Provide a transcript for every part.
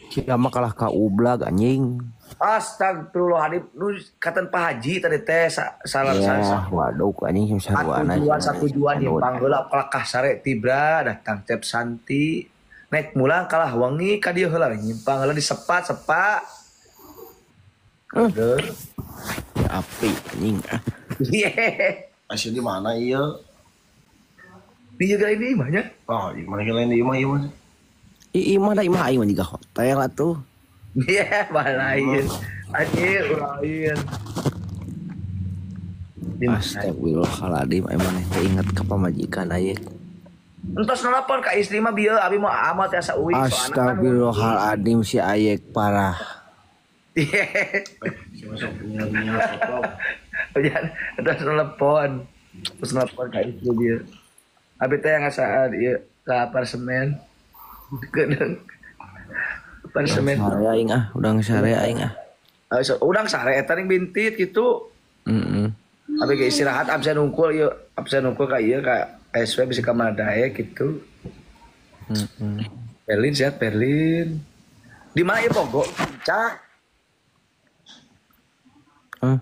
Sia mah kalah ka ublag anjing. Astagfirullahaladzim, nu katan Pak Haji tadi teh salah Ya, waduh anjing sarwana. Tujuan satu tujuan nyimpang heula kalakah sare tibra datang Cep Santi naik mulang kalah wangi ka dieu heula nyimpang heula disepat sepak. Aduh. Api anjing. Iya. Asli di mana ieu? Di juga ini imahnya. Oh, di mana lain di imah ieu mah. Imah da imah aing mah juga hotel atuh. Iya, balain. Anjir, lain. Astagfirullahaladzim, emang teh inget ka pamajikan aing. Entos nelpon ka istri mah bieu abi mah amat tiasa uih. Astagfirullahaladzim si Ayek parah. Iya. Entos nelpon. Terus nelpon ka istri bieu. Abi teh ngasaan ieu ka apartemen. Kedeung. Apartemen. Sare aing ah, udang sare aing ah. Udang sare eta ning bintit kitu. Heeh. Abi ge istirahat absen unggul ieu, absen unggul ka ieu ka SV bisa ka mana daek gitu. Heeh. Berlin sehat Berlin. Di mana ieu Pogo? Puncak. Hah?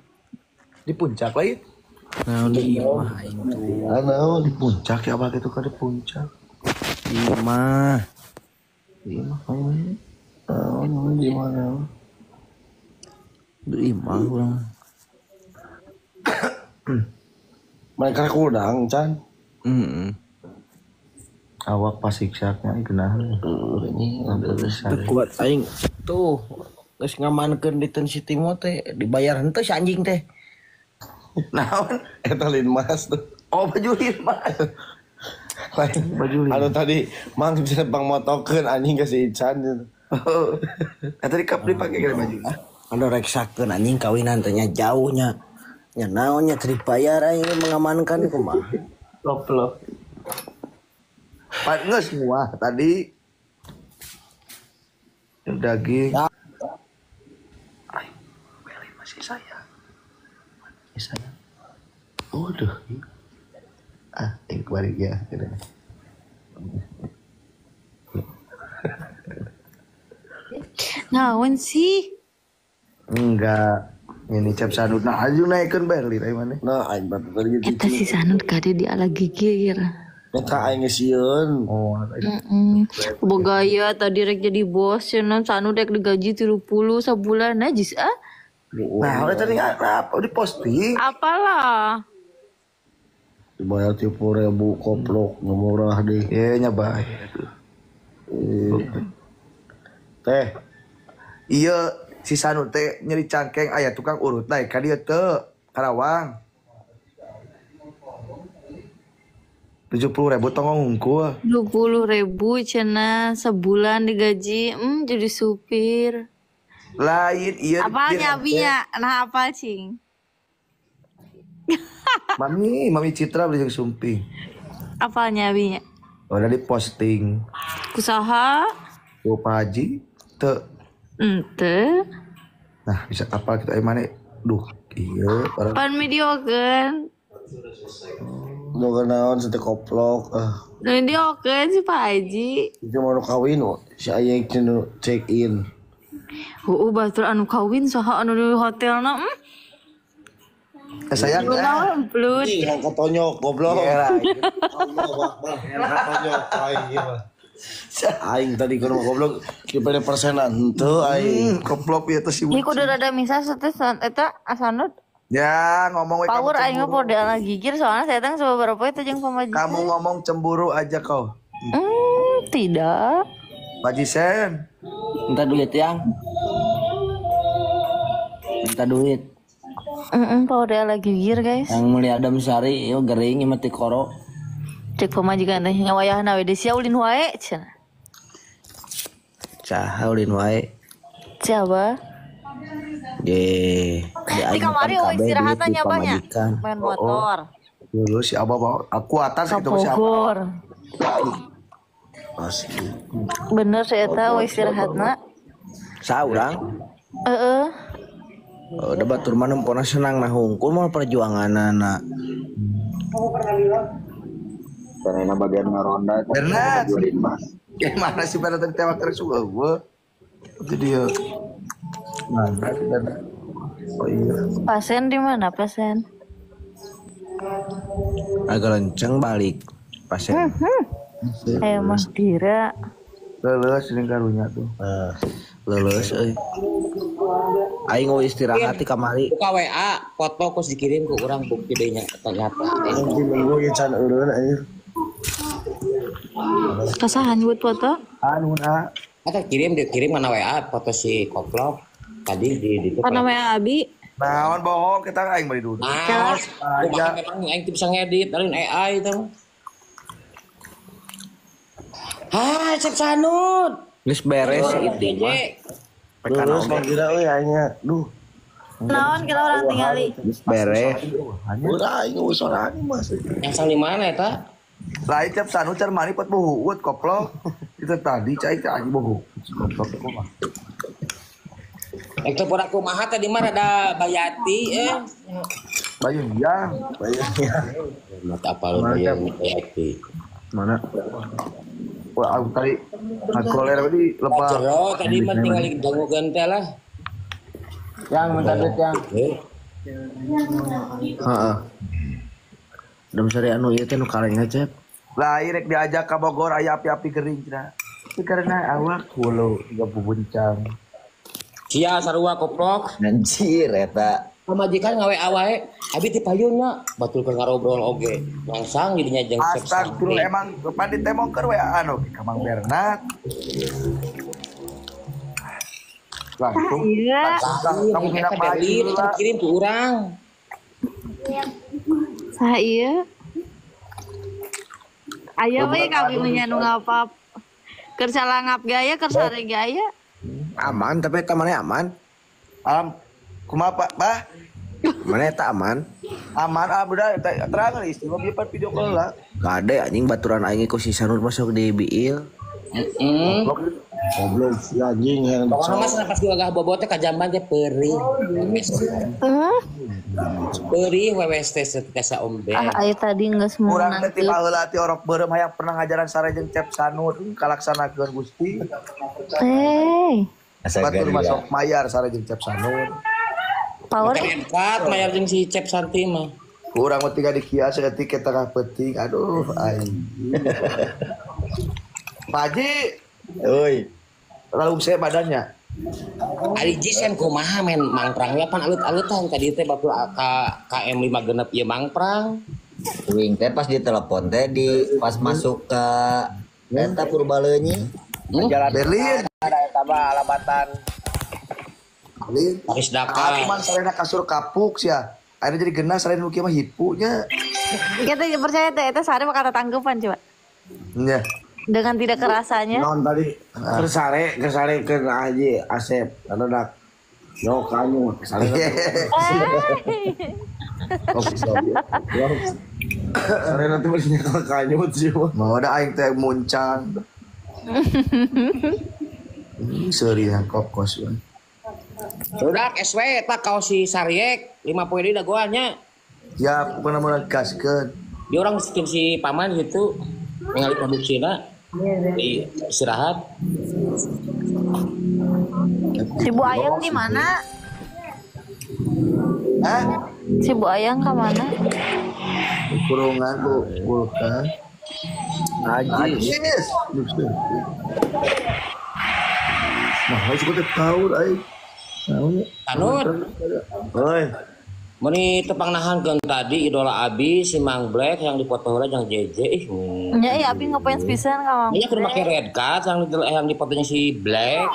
Di puncak lain. Nah, di imah aing tuh. Anu di puncak ya apa gitu ka di puncak. Imah. Di imah aing. Oh, di mana? Di imah urang. Mereka kurang, Chan. Heeh. Awak pas siksaknya geunah. Ini ada besar. Kuat aing tuh geus ngamankeun di Ten City Mall teh dibayar henteu si anjing teh. Naon? Eta lain mas tuh. Oh, baju linmas. Lain baju linmas. Anu tadi mang bang motokeun anjing ka si Ican gitu. Eta di kap dipake kana baju. Anu reksakeun anjing kawinan teh nya jauhnya. Nya naonnya teu dibayar aing mengamankan kumaha. Lop-lop. Pak geus semua tadi. Daging. Ay, Belin masih saya. Masih saya. Waduh. Ah, ini kemarin ya. Naon sih? Enggak. Ini Cep Sanut. Nah, aju naikkeun Berlin ai maneh. Nah, aing batu tadi gitu. Eta si Sanut kade di ala gigir. Eta aing sieun. Oh, heeh. Boga gaya tadi rek jadi bos cenah Sanut rek digaji 30 sabulan najis ah. Nah, udah tadi apa di posting? Apalah. Dibayar 30.000 koplok, nggak murah deh. Iya, nya bae. Teh. Iya, si Sanut teh nyeri cangkeng aya tukang urut naik ka dieu teu Karawang. 70.000 tongong hungkul. 20.000 cenah sebulan digaji, jadi supir. Lain iya. Apal nyabinya, nah apal cing. Mami Citra beli jeung sumping. Apal nyabinya? Udah di posting. Kusaha? Ku Pak Haji teu. Ente. Nah, bisa apal kita mana? Duh, iya. Pan mediokeun. Boga naon sate koplok. Mediokeun si Pak Haji. Itu mau kawin si Ayek check in. Heueuh batur anu kawin saha anu di hotelna. Sayang blut. Ih, yang ketonyok goblok. Allah Akbar, yang ketonyok aing ieu mah. Aing tadi kudu goblok dipere persenan henteu aing. Goblok ieu teh si. Ieu kudu rada misah teh eta asanut. Ya, ngomong we power aing mah poho gigir soalnya saya tang sababaraha poe teh jeung pamajikan. Kamu ngomong cemburu aja kau. Tidak. Pak Jisen. Minta duit yang. Minta duit. Power lagi gigir guys. Yang mulia Adam Sari ieu gering ieu mah koro. Cek pamajikan teh ngawayahna we sia ulin wae cenah. Saha ulin wae? Siapa? Di kamari we istirahatna nya banyak. Main motor. Dulu si Abah bawa aku atas gitu si Abah. Asli. Bener saya tahu istirahatna. Saurang? Heeh. Udah batur mah nempona senang nah hungkul mah perjuanganana. Karena bagian ngaronda. Bernat. Gimana sih pada tadi tewak terus gua. Jadi ya. Mana dan oh iya. Pasien di mana pasien? Agak lenceng balik pasien. Ayo Mas Dira. Leuleus jeung karunya tuh. Leuleus euy. Aing mau istirahat di kamari. Buka WA, foto kos dikirim ke urang bukti deui nya ternyata. Anjing minggu ge can eureun anjing. Kasahan buat foto? Anu na. Eta kirim dikirim kana WA foto si koplok tadi di itu. Kana WA Abi. Naon bohong kita aing bari dulu. Nah, kumaha memang aing teu bisa ngedit, lain AI itu. Ah, Cep Sanut. Geus beres itu mah. Terus manggil euy aingnya. Duh. Naon kita orang tinggali. Geus beres. Udah aing geus sorangan mas. Yang sang di mana eta? Lain Cep Sanut car mani pot buhuut koplok. Itu tadi cai teh anjing buhu. Koplok kumaha. Itu pura kumaha tadi mah rada bayati eh. Bayun yang, bayun yang. Mata apa lu bayun bayati. Mana? Wah, aku tadi ngagoler tadi lepas. Jero tadi mah tinggal dangukeun teh lah. Yang minta duit yang. Heeh. Dem sare anu ieu teh nu kalengna Cep. Lah ieu rek diajak ka Bogor aya api-api gering cenah. Tapi karena awak hulu tiga bubuncang. Sia sarua koplok. Anjir eta. Pamajikan ngawe wae, abi ti payunna batul keur ngarobrol oge. Langsang jadinya jeung Cep. Astagfirullah emang pan ditemongkeun we anu ka Mang Bernard. Langsung. Iya. Kamu eta Berlin eta dikirim ke urang. Saha ieu? Aya we kami mah nu ngapap. Keur salangap gaya, keur sare gaya. Aman tapi eta mana aman. Alam kumaha Pak? Bah? Mana eta aman? Aman ah budak terang istri mah bieu video call lah. Kade anjing baturan aing ku si Sanur masuk di biil. Heeh. Goblok si anjing yang pokoknya mah pas gua bobo teh ka jamban teh perih. Perih wewe teh setika ombe. Ah aya tadi geus mau. Urang teh ti baheula ti orok beureum hayang pernah ngajaran sare jeung Cep Sanur kalaksanakeun Gusti. Eh. Batur masuk mayar sare jeung Cep Sanur. Power empat mayar jeung si Cep Santi mah. Urang mah tiga dikias saeutik ke tengah peuting. Aduh aing. Pak Haji. Euy. Lalu saya badannya. Ari Jisen kumaha men mangprang we pan alut-alutan tadi teh batur KM 5 genep ieu mangprang. Wing teh pas ditelepon teh di pas masuk ke eta Purbaleunyi. Jalan Berlin. Ada eta mah alabatan. Berlin. Paris Dakar. Cuman sarena kasur kapuk sia. Akhirnya jadi genah sarena nu kieu mah hipunya. Kita percaya teh eta sare bakal tanggapan coba. Nya. Dengan tidak kerasanya. Non tadi kersare ke Haji Asep karena dak yo kamu sare. Sare nanti masih nyekel kanyut sih. Mau ada aing teh muncang. Seri yang kokos. Sudah SW eta kau si Sariek 5 poin deui dagoannya. Ya pokona mun gaskeun. Dia orang tim si paman gitu ningali produksina. Di istirahat. Si Bu Ayang di mana? Hah? Si Bu Ayang ke mana? Kurungan bu, bukan. Najis. Nah, harus gue tahu, ay. Tanut. Oi. Meni tepang nahankeun tadi idola Abi si Mang Black yang dipoto heula jeung JJ ih. Nya iya Abi ngefans pisan ka Mang. Nya kudu make red card yang dipotonya si Black.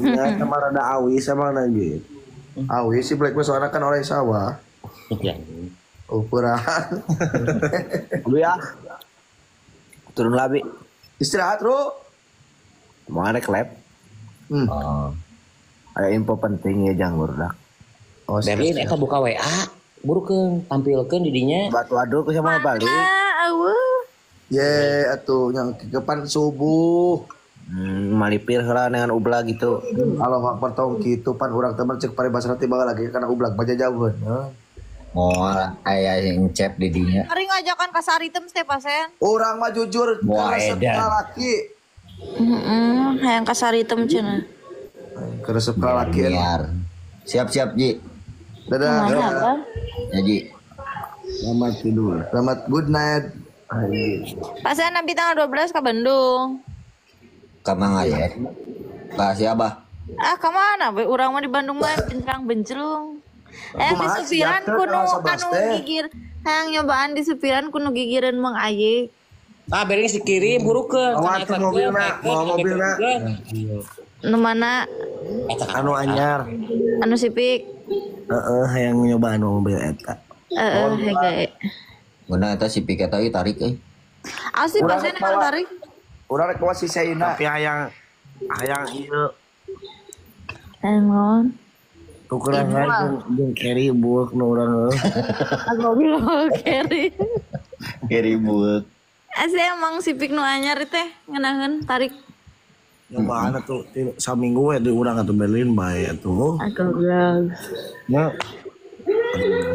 Ya sama rada awi sama lagi. Awi si Black mah soalnya kan oleh sawah. Ya. Ukuran. Lu ya. Turun lah Bi. Istirahat, Bro. Mau ada klep? Oh. Ada info penting ya jangan burdak. Oh, Berlin eta buka WA, burukeun tampilkeun di dinya. Batu aduk sama balik. Eueuh. Ye atuh nya kepan subuh. Malipir heula dengan ublag gitu. Allahu akbar tong kitu pan urang teh cek paribasana teh bae lagi kana ublag baja jauheun. Moal aya yang cep di dinya. Ari ngajakan ka Saritem teh pasen. Urang mah jujur moal resep edan. lalaki. Heeh, hayang ka Saritem cenah. Keresep laki. Siap-siap Ji. Dadah. Ya Ji. Selamat tidur. Selamat good night. Pas nanti tanggal 12 ke Bandung. Ka Mang Ayet. Ka siapa? Ah, ke mana? We urang mah di Bandung mah bencerang bencelung. Di supiran kuno anu gigir. Hayang nyobaan di supiran kuno gigireun Mang Aye. Ah, bering si kirim burukeun. Bawa tuh mobilna, bawa mobilna. Nu mana? Anu anyar. Anu Sipik. Heeh, hayang nyobaan mobil eta. Heeh, hege. Beuna eta Sipik eta ieu tarik euy. Asli pasien anu tarik. Urang rek bawa si Saina. Tapi hayang ieu. Hayang tukeran jeung carry bueuk nu urang heuh. Goblok carry. Carry bueuk. Asli emang Sipik nu anyar teh ngeunaheun tarik. Nyobaan atuh saminggu we di urang atuh Berlin bae atuh. Goblok. Nya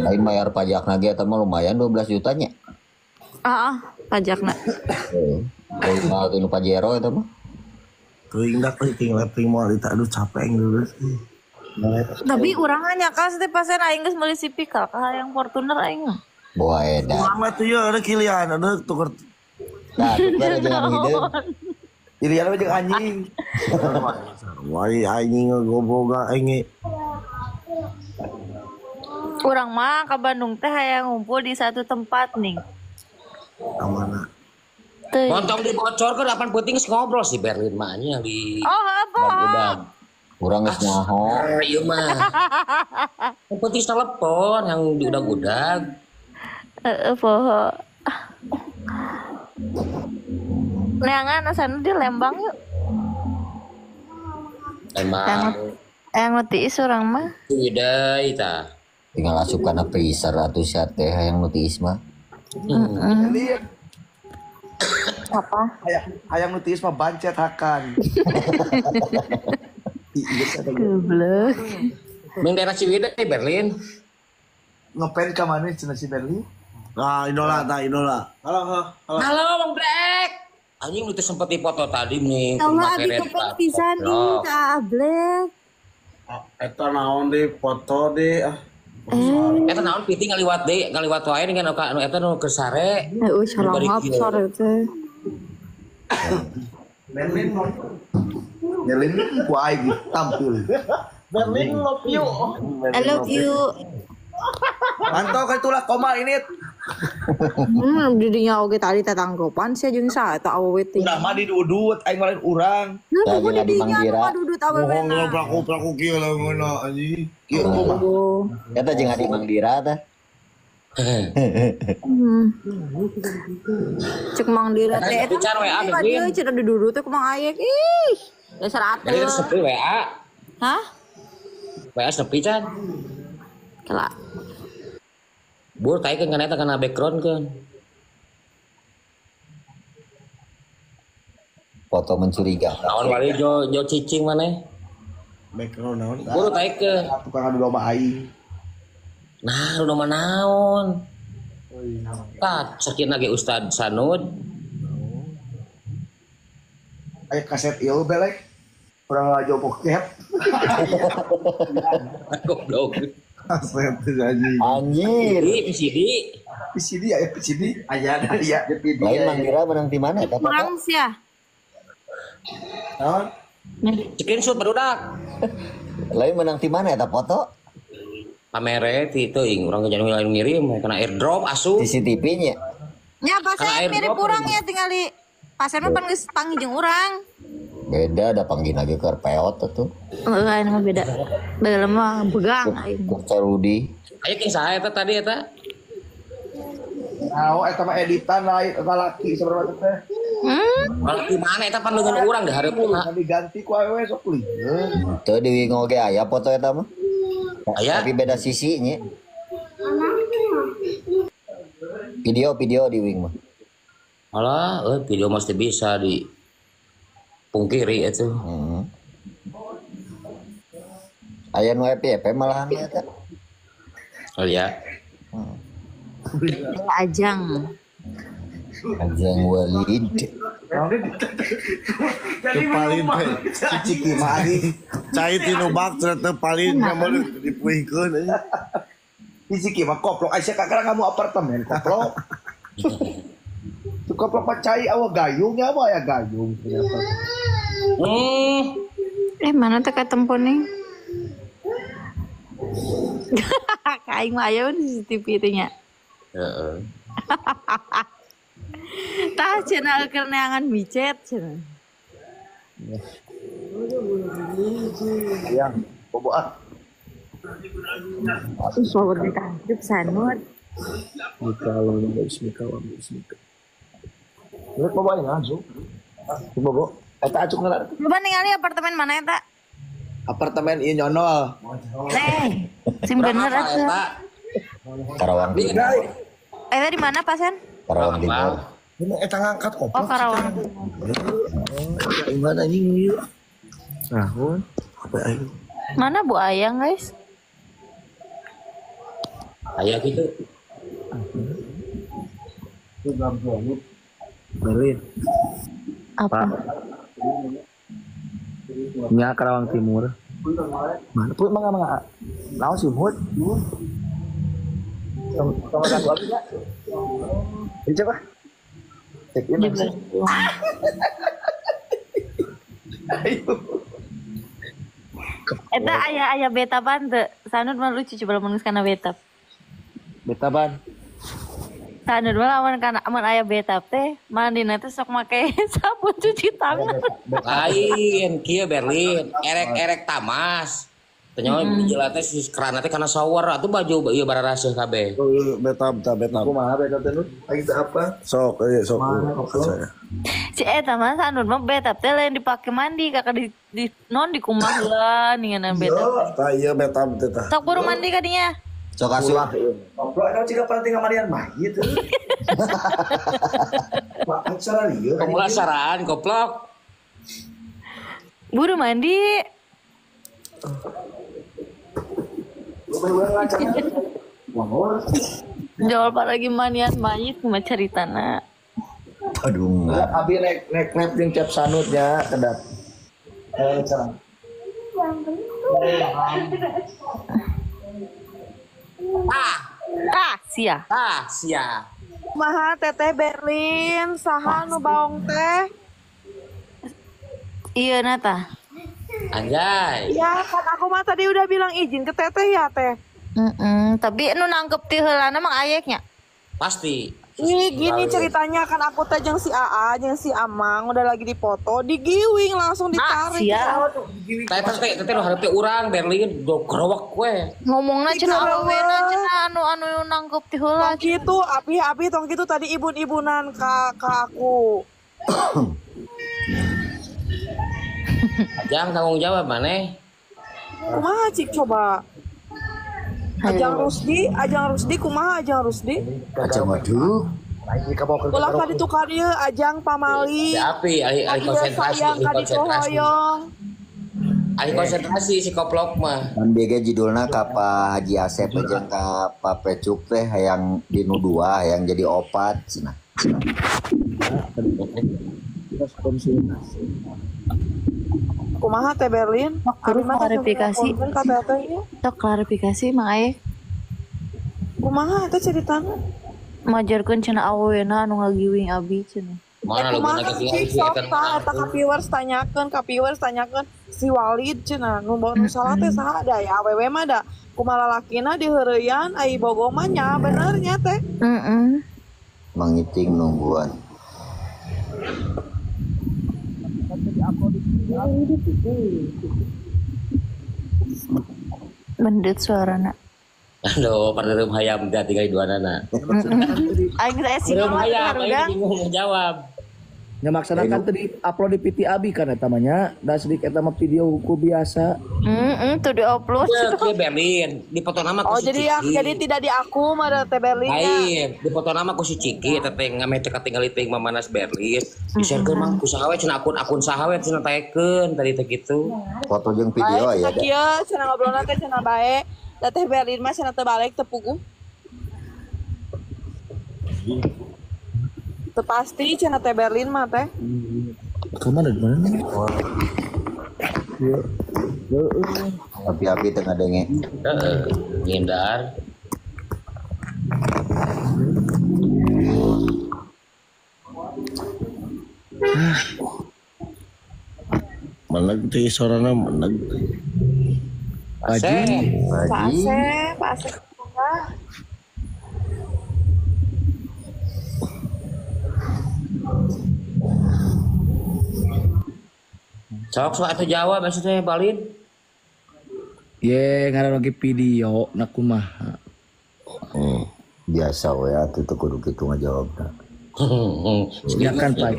lain bayar pajak lagi eta mah lumayan 12 juta nya. Heeh, pajakna. Heeh. Mahal tinu Pajero eta mah. Teuing dak teuing leping moal eta aduh capek aing geus. Tapi urang hanya kas teh pasen aing geus meuli Sipik ka hayang Fortuner aing mah. Boa edan. Urang mah tuh ya ada kilian ada tuker. Nah, tuker jeung hideung. Kilian mah jeung anjing. Wah, anjing goboga aing. Urang mah ke Bandung teh hayang ngumpul di satu tempat nih. Ka mana? Montong dibocor ke 8 peuting geus ngobrol si Berlin mah nya di. Oh, apa? Urang geus nyaho. Ieu mah. Peuting telepon yang diudag-udag. Heeh, poho. Neangan asana di Lembang yuk. Lembang. Yang nu tiis urang mah. Deui tah. Tinggal asup kana freezer atuh sia teh hayang nu tiis mah. Heeh. Apa? Hayang nu tiis mah bancet hakan. Goblok. Ming daerah Ciwidey Berlin. Ngepen ka mana cenah si Berlin? Nah, idola tah idola. Halo, halo. Halo Bang Black. Anjing lu tuh sempet dipoto tadi nih. Allah abi kepen pisan ih ka Black. Eta naon deui foto deui ah. Eta naon piti ngaliwat deui, ngaliwat wae dengan anu eta nu keur sare. Heueuh salangap sare teh. Berlin. Berlin ku aing tampil. Berlin love you. I love you. Mantau kan itulah Komar ini. Didinya oge tadi tatanggopan sia jeung saha eta awewe teh. Udah mah didudut aing mah lain urang. Nah, kudu didinya mah dudut awewe. Bohong pelaku-pelaku kieu leungeunna anjing. Kieu kumaha. Eta jeung Adi Mang Dira teh. Cek Mang Dira teh eta dieu cenah didudut teh kumaha ayek. Ih, dasar atuh. Sepi WA. Hah? WA sepi can. Kela. Bur tai kan kana eta kana background kan. Foto mencurigakan. Naon wali jo jo cicing maneh? Background naon? Buru tai ke. Tukang adu domba aing. Nah, adu domba naon? Tah, sakit lagi Ustad Sanud. Aya kaset ieu belek. Urang ngajo bokep. Goblok. Kaset anjing. Anjir. PCD. PCD aya PCD. Aya aya. Lain Mang Dira menang di mana eta? Kurang sia. Naon? Screenshot barudak. Lain menang di mana eta foto? Pamere ti teuing urang ge lain ngirim kena airdrop asup. CCTV-nya. Nya pasien mirip urang ya tingali. Pasien mah pan geus panggih jeung urang. Beda ada panggil lagi ke peot tuh. Heeh, aing mah beda. Beda mah begang aing. Ku Rudi. Aya jeung saha eta tadi eta? Nah, eta mah editan lain eta laki sabarapa teh. Laki mana eta pan leungeun urang di hareupna. Diganti ku awewe sok lieur. Teu di wingo ge aya foto eta mah. Aya. Tapi beda sisi nya. Video di wing mah. Alah, video mesti bisa di pungkiri itu. Aya nu FYP malahan eta. Oh iya. Ajang. Ajang Walid. Jadi paling teh cicik mah anjing. Cai tinu bak teu paling nyaman dipuihkeun. Hiji mah koplok aya kakara kamu apartemen koplok. Tuh koplok mah cai awa gayungnya apa ya gayung ternyata. Mana teh katempo nih? Kaing mah aya di CCTV teh nya. Heeh. Tah cenah keur neangan micet cenah. Yang bobo ah. Power ditangkep sanut. Kalau bismika wa bismika. Rek bobo aing langsung. Bobo, eta acuk ngala. Coba ningali apartemen mana eta? Apartemen ieu nyonol. Teh, sing bener atuh. Karawang Timur. Eta di mana Pasen? Karawang Timur. Ini eta ngangkat koplok. Oh, Karawang. Oh, mana anjing ieu? Naon? Apa aing? Mana Bu Ayang, guys? Ayah gitu. Berlin. Apa? Nya Karawang Timur. Mana pun mangga mangga. Naon sih mut? Sama ganggu abi nya. Ini coba. Cek in. Ayo. Eta aya beta ban teu. Sanut mah lucu coba lamun geus kana beta. Beta ban. Sanut mah lamun kana amun aya beta teh mandina teh sok make sabun cuci tangan. Lain kieu Berlin, erek-erek tamas. Tanya dijelat teh si kerana teh kana shower atuh baju ieu bararaseuh kabeh. Beta beta. Kumaha beta teh nu? Aing teh apa? Sok ieu sok. Si eta mah sanut mah beta teh lain dipake mandi kakak di non dikumah heula ningan beta. Tah ieu beta teh tah. Sok buru mandi kadinya. Sok asup. Goblok eta ciga pernah tinggal mandian mayit teh. Pak acara ieu. Pemulasaraan goblok. Buru mandi. Jawab lagi manian mayit cuma ceritana. Aduh. Abi naik naik jeung cap sanutnya kedap. Sia. Sia. Kumaha Teteh Berlin, saha nu baong teh? Iya nata. Anjay. Ya kan aku mah tadi udah bilang izin ke Teteh ya Teh. Tapi nu nangkep ti heulana mah ayeknya. Pasti. Ih, gini ceritanya kan aku teh jeung si AA, jeung si Amang udah lagi dipoto, digiwing langsung ditarik. Sia. Teh teh nu hareup urang Berlin do gerowak we. Ngomongna cenah awewena cenah anu nangkep ti heula. Gitu, api tong gitu tadi ibun-ibunan ka aku. Ajang tanggung jawab maneh. Kumaha cik coba? Ajang Rusdi kumaha Ajang Rusdi? Ajang waduh. Ulah ka ditu ka dieu Ajang pamali. Api alih konsentrasi, alih konsentrasi si koplok mah. Kan BG judulna ka Pak Haji Asep jeung ka Pak Pecuk teh hayang dinu dua hayang jadi opat cenah. Kumaha Teh Berlin? Kudu klarifikasi. Tok klarifikasi Mang Aye. Kumaha eta ceritana? Majarkeun cenah awewena anu ngagiwing abi cenah. Mana kumaha cik sok tah eta ka viewers tanyakeun, si Walid cenah nu salah teh saha da ya awewe mah da kumaha lalakina diheureyan ai bogo mah nya bener nya teh. Heeh. Mangiting nungguan. Mendut suarana. Aduh, pareureum hayam teh tinggal dua nana. Aing teh sih hayam, aing bingung jawab. Nya maksana kan tadi upload di PT Abi kan eta mah nya, da sedikit eta mah video hukum biasa. Heeh, tuh di-upload. Ke Berlin, dipoto nama ku Oh, si jadi yang Ciki. jadi tidak di aku mah ada Teh Berlin. Lain, dipoto nama ku si Ciki eta teh ngame teh katingali teh mamanas Berlin. Di-sharekeun mah ku saha we cenah akun-akun saha we cenah taekeun tadi teh kitu. Foto jeung video Bae aya cenah kieu cenah ngobrolna teh cenah bae. Da Teh Berlin mah cenah teu balik teu puguh. Teu pasti cenah Teh Berlin mah teh. Kamu ada di mana nih? Iya. Api-api teu ngadenge. Heeh, ngindar. Meneg teh sorana meneg. Haji. Pak Asep, Pak Asep. Sok sok atuh jawab maksudnya Balin. Ye, ngaran lagi video na kumaha. Biasa we atuh teu kudu kitu ngajawabna. Ya kan Pak.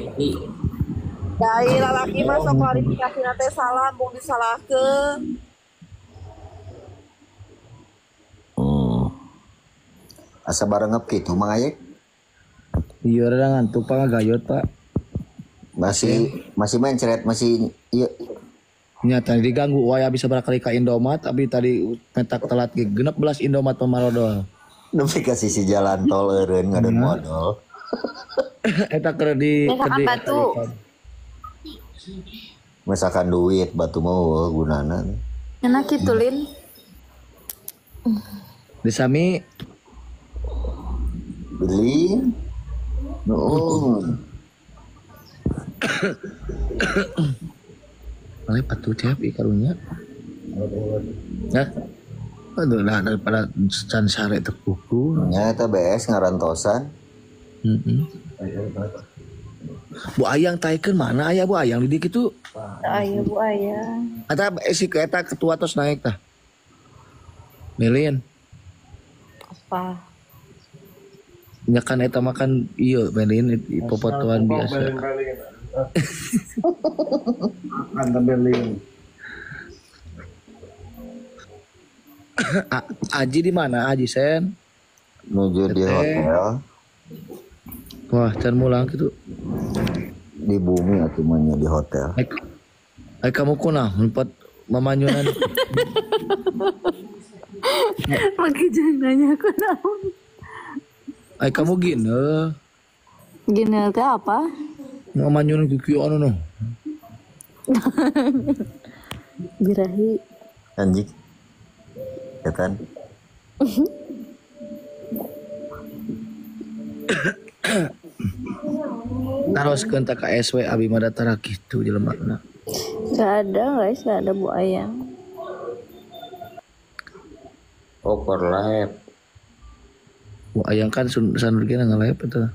Dai lalaki mah sok klarifikasi teh salah mung disalahkeun. Asa barengep kitu Mang Ayek. Iya rada ngantuk Pak ngagayot Pak. Masih mencret masih iya. Nya tadi diganggu wae bisa berkali ka Indomaret tapi tadi petak telat ge 16 Indomaret pemarodol. Nepi ka sisi jalan tol eureun ngadeun modal. Eta keur di batu. Masakan duit batu mah gunana. Enak kitu Lin. Disami beli. Nuhun. Paling patuh cep karunya. Nah, aduh nah daripada can sare teu kuku. Nya eta BS ngarantosan. Heeh. Bu Ayang taikeun mana aya Bu Ayang di dieu kitu? Aya Bu Ayang. Eta si eta ketua tos naik tah. Melin. Apa? Nya kan eta makan ieu Melin popotoan biasa. Makan Berlin. Aji di mana Aji Sen? Menuju di hotel. Wah, can mulang gitu. Di bumi atuh mah di hotel. Ai kamu kunaon empat mamanyunan. Pake jangan nanya kunaon. Ai kamu gini. Gini teh apa? Mamanyunan kieu anu noh. Birahi. Anjing. Ya kan? Taroskeun ta ka SW abi mah datara kitu jelema na. Enggak ada guys, enggak ada Bu Ayang. Oh, korlap. Bu Ayang kan sanur gena ngalep eta.